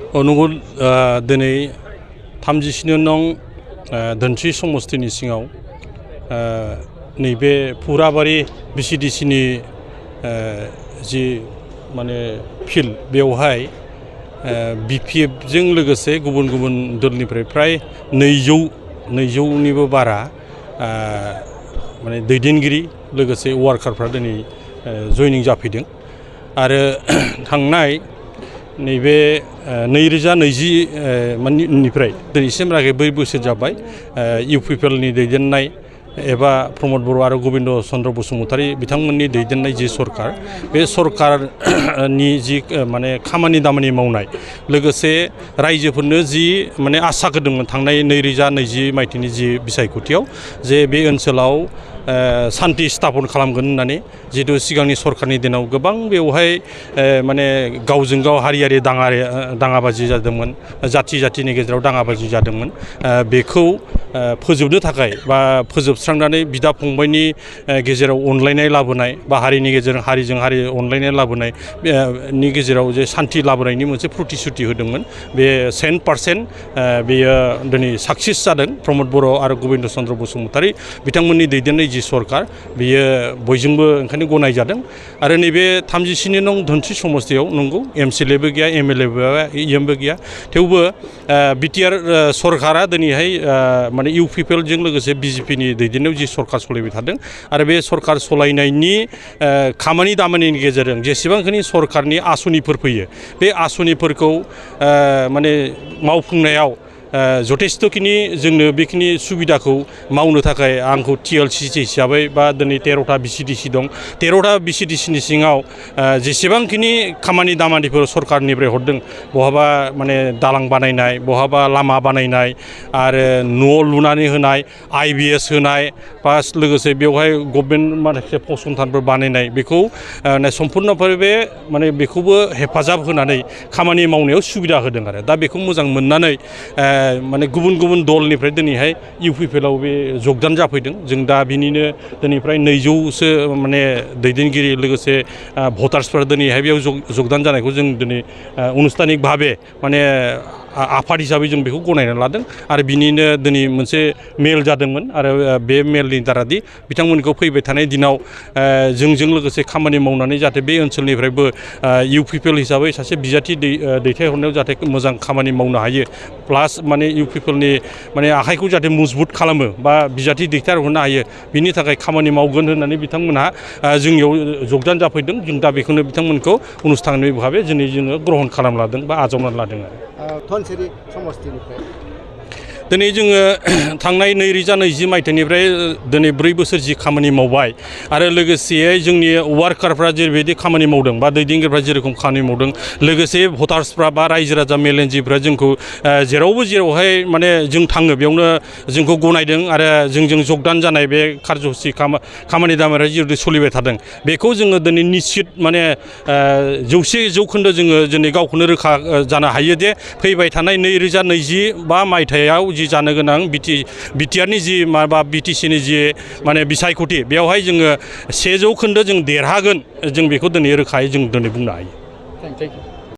अनुगुल दिनै 37 नं धोनस्रि समस्तिनि सिङाव नैबे फुराबारि बिसिडिसिनि जि माने फिल्ड बेवहाय बिपिएफजों लोगोसे गुबुन गुबुन दलनिफ्राय फ्राय 200निबो बारा माने दैदेनगिरि लोगोसे वार्कारफ्रा दिनै जयनिं जाफैदों आरो थांनाय नैबे 2020 निफ्राय दिनैसिमहालागै 4 बोसोर जाबाय इउपिपिएलनि दैदेननाय एबा प्रमद बर' आरो गोविंद चन्द्र बसुमतारी बिथांमोननि दैदेननाय जि सरकार बे सरकारनि जि माने खामानि दामानि मावनाय लोगोसे रायजोफोरनो जि माने आसा होदोंमोन थांनाय 2020 मायथाइनि जि बिसायख'थियाव जे बे ओनसोलाव शान्ति स्थापन खालामगोन होननानै जिहेतु सिगांनि सरकारनि दिनाव गोबां बेवहाय माने गावजों गाव हारियारि दाङाबाजि जादोंमोन जाथि जाथिनि गेजेराव दाङाबाजि जादोंमोन बेखौ फोजोबनो थाखाय बा फोजोबस्रांनानै बिदा फंबायनि गेजेराव अनलायनाय लाबोनाय बा हारिनि गेजेरजों हारिजों हारि अनलायनाय लाबोनाय नि गेजेराव जे शान्ति लाबोनायनि मोनसे प्रतिश्रुति होदोंमोन बे 100% बेयो दिनै साक्सेस जादों प्रमद बर' आरो गोविंद चन्द्र बसुमतारी बिथांमोननि दैदेननाय जि सरकार बेयो बयजोंबो ओंखायनो गनाय जादों आरो नैबे 37 नं धोनस्रि समस्तियाव नंगौ एमसिएलएबो गैया एमएलएबो इएमबो गैया थेवबो बिटिआर सरकारा दिनैहाय माने इउपिपिएलजों लोगोसे बिजेपिनि दैदेननायाव जि सरकार सलायबाय थादों आरो बे सरकार सलायनायनि खामानि दामानिनि गेजेरजों जेसेबांखिनि सरकारनि आसनिफोर फैयो बे आसनिफोरखौ माने मावफुंनायाव जथेस्थ'खिनि जोंनो बेखिनि सुबिदाखौ मावनो थाखाय आंखौ टिएलसि हिसाबै बा दिनै 13टा बिसिडिसि दं 13टा बिसिडिसिनि सिङाव जेसेबांखिनि खामानि दामानिफोर सरकारनिफ्राय हरदों बहाबा माने दालां बानायनाय बहाबा लामा बानायनाय आरो न' लुनानै होनाय आइबिएस होनाय प्लास लोगोसे बेवहाय गभर्नमेन्ट माखासे फसंथानफोर बानायनाय बेखौ सम्पुर्णभावे बे माने बेखौबो हेफाजाब होनानै खामानि मावनायाव सुबिदा होदों आरो दा बेखौ मोजां मोननानै माने गुबुन गुबुन दलनिफ्राय दिनैहाय इउपिपिएलआव बे जगदान जाफैदों जों दा बिनिनो दिनैफ्राय 200सो माने दैदेनगिरि लोगोसे भटार्सफोरा दिनैहाय बेयाव जगदान जानायखौ जों दिनै अनुस्थानिक भाबे माने आफाद हिसाबै जों बेखौ गनायना लादों आरो बिनिनो दिनै मोनसे मेल जादोंमोन आरो बे मेलनि दारादि बिथांमोनखौ फैबाय थानाय दिनाव जोंजों लोगोसे खामानि मावनानै जाहाथे बे ओनसोलनिफ्रायबो इउपिपिएल हिसाबै सासे बिजाथि दैथायहरनायाव जाहाथे मोजां खामानि मावनो हायो प्लास माने इउपिपिएलनि माने आखाइखौ जाहाथे मजबुत खालामो बा बिजाथि दैथायहरनो हायो बिनि थाखाय खामानि मावगोन होननानै बिथांमोनहा जोंनियाव जगदान जाफैदों जों दा बेखौनो बिथांमोनखौ अनुस्थानिक भाबे दिनै जोङो ग्रहण खालामना लादों बा आजावनानै लादों आरो धोनस्रि समस्तिनिफ्राय दिनै जोङो थांनाय 2020 मायथाइनिफ्राय दिनै 4 बोसोर जि खामानि मावबाय आरो लोगोसे जोंनि वार्कारफ्रा जेरैबायदि खामानि मावदों बा दैदेनगिरिफ्रा जेरखम खामानि मावदों लोगोसे भटार्सफ्रा बा रायजो राजा मेलेनजिफ्रा जोंखौ जेरावहाय माने जों थाङो बेयावनो जोंखौ गनायदों आरो जोंजों जगदान जानाय बे कार्यसुचि खामानि दामानिया जिहेतु सोलिबाय थादों बेखौ जोङो दिनै निश्चित माने 100% जोङो दिनै गावखौनो रोखा जानो हायो दे फैबाय थानाय 2025 मायथाइयाव जि जानो गोनां बिटिआरनि जि माबा बिटिसिनि जि माने बिसायख'थि बेवहाय जोङो 100% जों देरहागोन जों बेखौ दिनै रोखायै जों दिनै बुंनो हायो। Thank you.